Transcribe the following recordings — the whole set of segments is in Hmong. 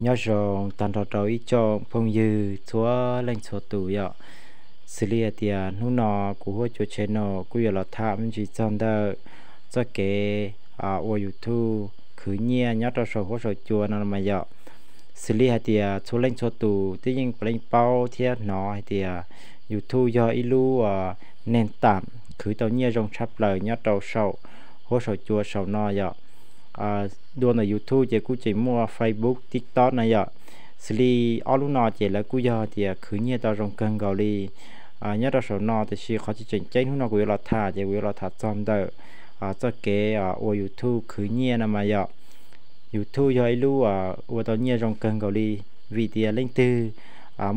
Nyob zoo tag nrho rau ib tsoom phooj ywg txhua leej txhua tus yom. Xws li hais tias hnub no kuv Huab Cua Channel kuj yuav los tham me ntsis txog ntawm txoj kev ua YouTube khwv nyiaj nyob rau saum huab saum cua no mas yom. Xws li hais tias txhua leej txhua tus twb yeej puav leej paub thiab hnov hais tias YouTube yog ib lub neg tam khwv tau nyiaj zoo tshaj plaws nyob rau saum huab saum cua saum no yom. Dua ntawm YouTube ces kuj tseem muaj Facebook, TikTok na yom. Xws li ob lub no ces lawv kuj yog tias khwv nyiaj tau zoo kawg nkaus li nyob rau saum no, tiam sis qhov tseem ceeb hnub no kuv yuav los tham ces kuv yuav los tham txog ntawm txoj kev ua YouTube khwv nyiaj no mas yom. YouTube yog ib lub ua tau nyiaj zoo kawg nkaus li, vim tias leej twg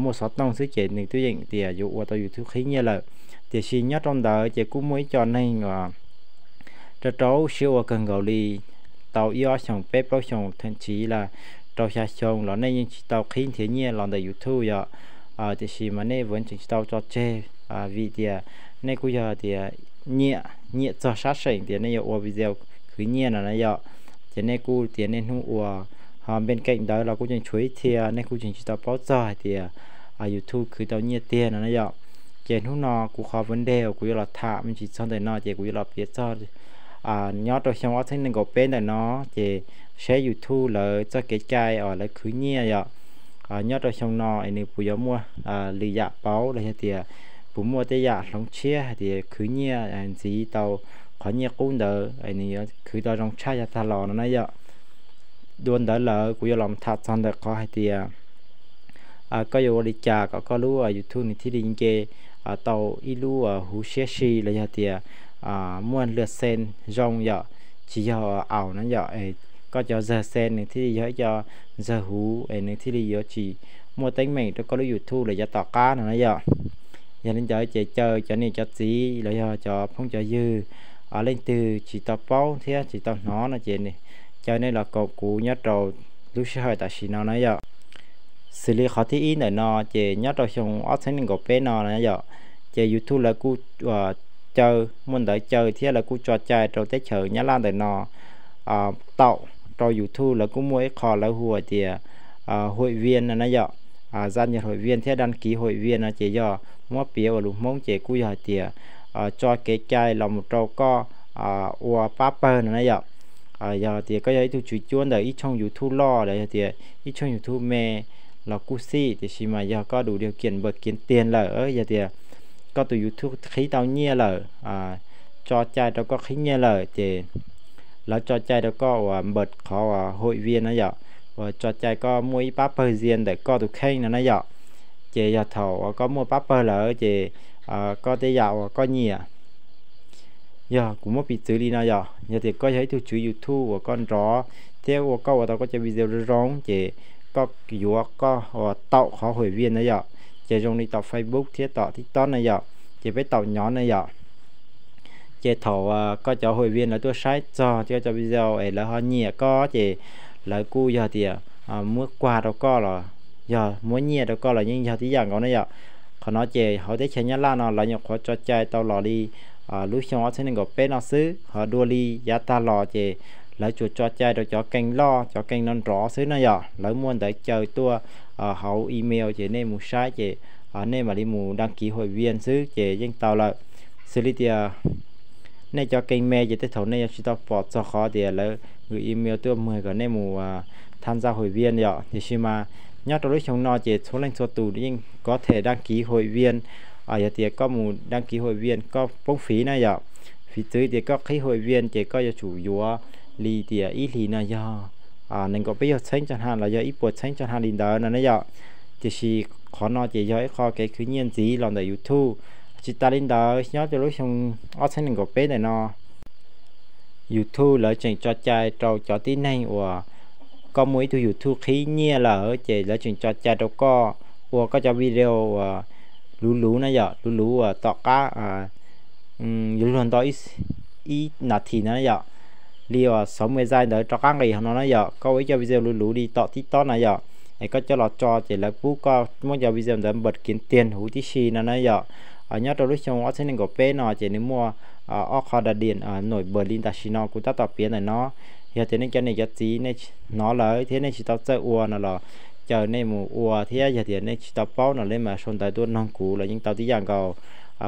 muaj xov tooj xwb ces nws twb yeej tias yuav ua tau YouTube qhib nyiaj lawm. Tiam sis nyob rau ntawd ces kuj muaj ib co neeg rau rau siab ua kawg nkaus li, tau ib ob xyoos peb plaub xyoos thậm chí là rau xya xyoo los nej yeej tsis tau qhib nrhiav nyiaj los ntawm YouTube yom. Tiam sis mas nej vwv tseem tsis tau tso tseg, vim tias nej kuj yog tias nyiam nyiam txog sab seem tias nej yuav ua video khwv nyiaj no na yom. Ces nej kuj tias nej hnub ua, ho bên cạnh ntawd los kuj tseem tshuav ib txhia nej kuj tseem tsis tau paub txog hais tias YouTube khwv tau nyiaj tiag no na yom. Ces hnub no kuv qhov vấn đề uas kuv yuav los tham me ntsis txog ntawm no ces kuv yuav los piav txog nyob rau xyoo ob txhiab nees nkaum peb ntawm no, ces seb YouTube lawv txoj kev cai uas lawv khwv nyiaj yom, nyob rau xyoo no es nws puas yuav muaj lwm yam pauv los yog tias puas muaj tej yam hloov tshiab hais tias khwv nyiaj ntxiv tau qhov nyiaj qub ntawd es nws yuav khwv tau zoo tshaj yav tag los no na yom. Dua ntawd lawm kuv yuav los tham txog ntawm qhov hais tias koj yuav ua li cas kom koj lub YouTube nws thiaj li nce tau ib lub huv siab si los yog tias muaj lượt xem zoo yom, tsis yog aus na yom. Koj cov zawg xem nws thiaj li yog ib co zawg huv es nws thiaj li yuav tsis muaj teeb meem rau koj lub YouTube lawm yav tom qab no na yom. Yog li ntawd ces caw cov niam cov txiv los yog cov phooj cov ywg leej twg tsis tau paub thiab tsis tau hnov no ces caw nej los koom kuv nyob rau lub sij hawm tam sim no na yom. Xws li qhov thib ib ntawm no ces nyob rau xyoo ob txhiab nees nkaum peb no na yom, ces YouTube lawv kuj caw, muaj ntawv caw thiab lawv kuj tso cai rau teb chaws Nyab Laj ntawm no taum rau YouTube lawv kuj muaj ib qho lawv hu hais tias hội viên no na yom. Gia nhập hội viên thiab đăng ký hội viên no ces yog muab piav ua lus Hmoob ces kuj yog hais tias tso kev cai los mus rau koj ua pab pawg no na yom. Yog tias koj yog ib tug tswv cuab ntawm ib tshooj YouTube loj los yog tias ib tshooj YouTube me los kuj xij, tiam sis mas yog koj đủ điều kiện npawm kiav tiag lawm, yog tias koj tus YouTube qhib tau nyiaj lawm, tso cai rau koj qhib nyiaj lawm ces lawv tso cai rau koj uas npawm qhov hội viên no yom, uas tso cai koj muaj ib pab pawg zia ntawm koj tus kheej no na yom. Ces yog thaum uas koj muaj pab pawg lawm ces koj tej yam uas koj nyiam, yog kuv muab piv txwv li no yom, yog tias koj yog ib tug tswv YouTube uas koj nrov thiab ua koj ua tau koj cov video zoo zoo ces koj yuav koj uas taum qhov hội viên na yom, ces zoo li tom Facebook thiab tom TikTok na yom, ces peb taum nyob na yom. Ces thaum koj cov hội viên lawv tuaj saib txog thiab cov video es lawv ho nyiam koj ces lawv kuj yog tias muab quà rau koj los yog muab nyiaj rau koj los yeej yog tib yam nkaus na yom. Qhov no ces hauv teb chaws Nyab Laj no lawv nyuam qhuav tso cai tau los li lub xyoo ob txhiab nees nkaum peb no xwb, ho dua li yav tag los ces lawv tsuas tso cai rau cov kênh loj, cov kênh no nrov xwb na yom. Lawv muaj ntawv caw tuaj hauv email ces nej mus saib ces nej mam li mus đăng ký hội viên xwb ces yeej tau lawm. Xws li tias nej cov kênh me ces tej thaum nej yuav tsis tau pom txog qhov tias lawv gửi email tuaj mời kom nej mus tham gia hội viên yom. Tiam sis mas nyob rau lub xyoo no ces txhua leej txhua tus yeej có thể đăng ký hội viên. Yog tias koj mus đăng ký hội viên koj poob phí na yom, phí txwv tias koj qhib hội viên ces koj yuav tsum yuav li tias ib hlis no yog nees nkaum peb caug txheeb tso ha los yog ib puas txheeb tso ha li ntawd no na yom. Tiam sis qhov no ces yog ib qho kev khwv nyiaj ntxiv los ntawm YouTube. Tsis tas li ntawd nyob rau lub xyoo ob txhiab nees nkaum peb ntawm no YouTube lawv tseem tso cai rau cov tib neeg uas koj muaj ib tug YouTube qhib nyiaj lawm ces lawv tseem tso cai rau koj ua koj cov video uas luv luv na yom, luv luv uas tom qab yuav luag nto ib nas this no na yom, li uas sáu mươi giây ntawd rov qab nqis hauv no na yom, koj ua ib co video luv luv li tom TikTok na yom, es koj coj los tso ces lawv pub koj muab cov video ntawd npawm kiav tiag huv tib si no na yom. Nyob rau lub xyoo ob txhiab nees nkaum peb no ces nws muaj ob qho đặc điểm nổi bật li tam sim no kuv tab tom piav ntawm no. Yog tias nej cov niam cov txiv nej hnov lawm thiab nej tsis tau txawj ua no los caw nej mus ua thiab, yog tias nej tsis tau paub no nej mas sau ntawv tuaj noog kuv los yeej tau tib yam nkaus.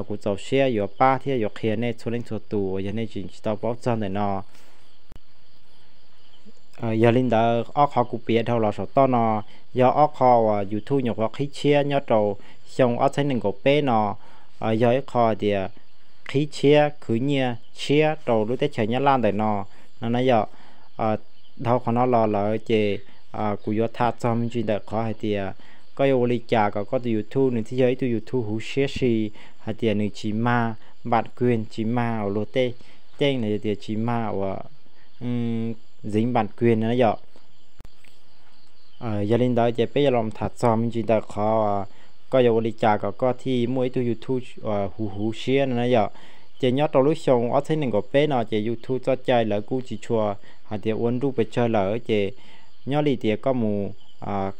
Kuv txaus siab yuav pab thiab yuav qhia nej txhua leej txhua tus uas yog nej tsis tau paub txog ntawm no. Yog li ntawd ob qho kuv piav dhau los saum toj no yog ob qho uas YouTube nyuam qhuav qhib tshiab nyob rau xyoo ob txhiab nees nkaum peb no, yog ib qho tias qhib tshiab khwv nyiaj tshiab rau lub teb chaws Nyab Laj ntawm no no na yom. Dhau qhov no los lawm ces kuv yuav tham txog me ntsis ntawm qhov hais tias koj yuav ua li cas kom koj tus YouTube nws thiaj yog ib tug YouTube huv siab si, hais tias nws tsis mag npam kis, tsis mag uas luag tej ceej no, yog tias tsis mag uas ziv npam kis no na yom. Yog li ntawd ces peb yuav los tham txog me ntsis ntawm qhov koj yuav ua li cas kom koj thiaj muaj ib tug YouTube huv huv siab no na yom. Ces nyob rau lub xyoo ob txhiab nees nkaum peb no ces YouTube txoj cai lawv kuj tsis tshua hais tias ua nruj pes tsawg lawm ces nyob li tias koj mus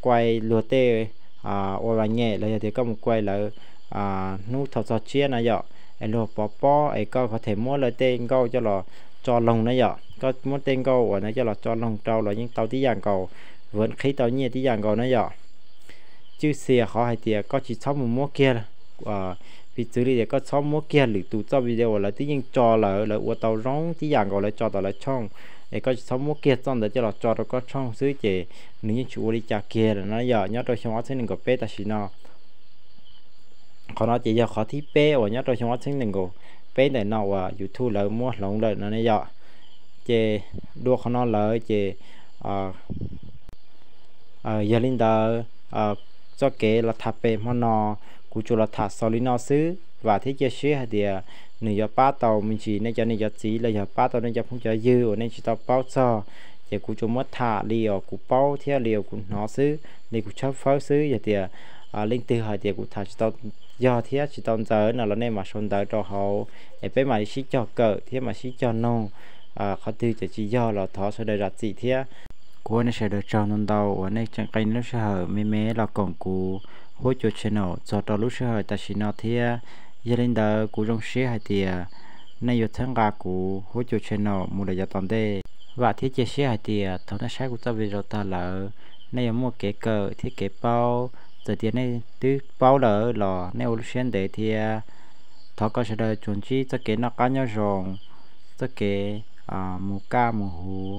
kuai luag tej ua vas nyem los yog tias koj mus kuai lawv hnub thaum txog tsiab na yom, es luag pov pob es koj ho them muab lawv tej nkauj coj los tso loog na yom, koj muab tej nkauj uas na coj los tso loog rau los yeej tau tib yam nkaus, vov qhib tau nyiaj tib yam nkaus na yom. Txwj xias qhov hais tias koj tsis txhob mus muab kiag, piv txwv li tias koj txhob muab kiag lwm tus txoj video uas lawv twb yeej tso lawm, lawv ua tau zoo tib yam nkaus lawv tso tom lawv tshooj, es koj tsis txhob muab kiag txoj ntawd coj los tso rau koj tshooj xwb ces nws yeej tsis ua li cas kiag lawm no yom, nyob rau xyoo ob txhiab nees nkaum peb tam sim no. Qhov no ces yog qhov thib peb uas nyob rau xyoo ob txhiab nees nkaum peb ntawm no uas YouTube lawv muab hloov lawm no ne yom. Ces dua qhov no lawm ces yog li ntawd txoj kev los tham pem hmo no kuv tsuas los tham xaus li no xwb, vam thiab cia siab hais tias nws yuav pab tau me ntsis nej cov niam cov txiv los yog pab tau nej cov phooj cov ywg uas nej tsis tau paub txog. Ces kuv tsuas muab tham li uas kuv paub thiab li uas kuv hnov xwb, li kuv tshawb fawb xwb. Yog tias leej twg hais tias kuv tham tsis tau yog thiab tsis tau ntxaws no los nej mam sau ntawv rau hauv es peb mam li sib cog kawm thiab mam sib cog noog. Qhov twg ces tsis yog los thov sawv daws zam txim thiab. Kuv ua nej sawv daws tsaug ntau ntau uas nej tseem qee lub sij hawm me me los koom kuv Huab Cua Channel txog rau lub sij hawm tam sim no thiab. Yog li ntawd kuv zoo siab hais tias nej yuav txhawb nqa kuv Huab Cua Channel mus lawm yav tom ntej. Vam thiab cia siab hais tias thaum nej saib kuv txoj video tag lawm, nej yuav muaj kev kawm thiab kev paub. Txawm tias nej twb paub lawm los nej ua lub siab ntev thiab. Thov kom sawv daws tsuas ntsib txoj kev noj qab nyob zoo, txoj kev mus kaj mus huv.